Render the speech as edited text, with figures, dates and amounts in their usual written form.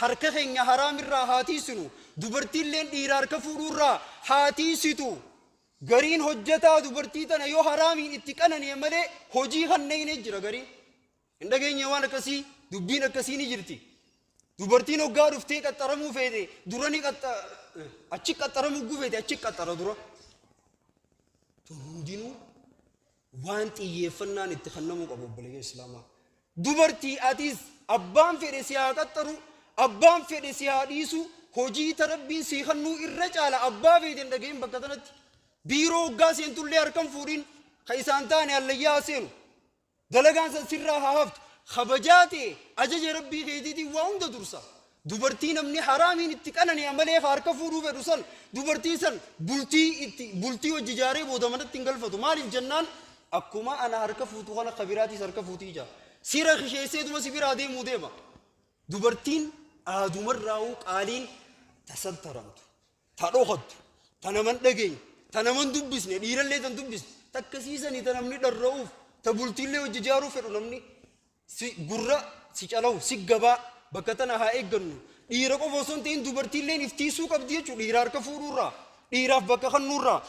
Harka keenya haraamirraa haa tiisinu. Dubartiilleen dhiira harka fuudhuurraa haa tiisitu. Gariin hojjataa dubartii tana yoo haraamiin itti qanani'e malee hojii kanneenee jira gariin. Hin dhageenye waan akkasii, dubbiin akkasii ni jirti. Dubartiin hoggaa dhuftee qaxxaramuu feete dura ni qaxxa achi qaxxaramuu gufeete achi qaxxara dura. Tun hundinuu waan xiyyeeffannaan itti kennamuu qabu, obboleeyyan Islaamaa. Dubartii, atis abbaan fedhe si haa qaxxaru, abbaan fedhe si haa dhiisu, hojii ta Rabbiin sii kennuu irra caala abbaa feete hin dhagahin bakka tanatti. Biiroo hoggaa seentullee harkan fuudhin ka isaan taane hallayyaa haa seenu. Dalagaan san sirraa haa haftu. Kabajaa ta'e ajaja Rabbii keetiitiin waa hunda dursa. Dubartii namni haraamiin itti qanani'a malee ka harka fuudhuu fedhu san, dubartii san bultii itti bultii hojii ijaaree booda manatti hin galfatu. Maaliif jennaan, akkuma ana harka fuutu kana ka biraatiis harka fuutii ija. Sira kisheesseetuma si biraa deemuu deema. Dubartiin aadumarraa'uu qaaliin tasattaramtu, ta dhokattu, ta naman dhageenye, ta naman dubbisne, dhiirallee tan dubbisne, takkasiisanii ta namni dharra'uuf, ta bultiillee hojii ijaaruu fedhu, namni si gurra si calawu si gabaa. Bakka tana haa eeggannu. Dhiira qofa osoo hin ta'in dubartiilleen iftiisuu qabdi jechuudha dhiira harka fuudhuurraa, dhiiraaf bakka kennuurraa.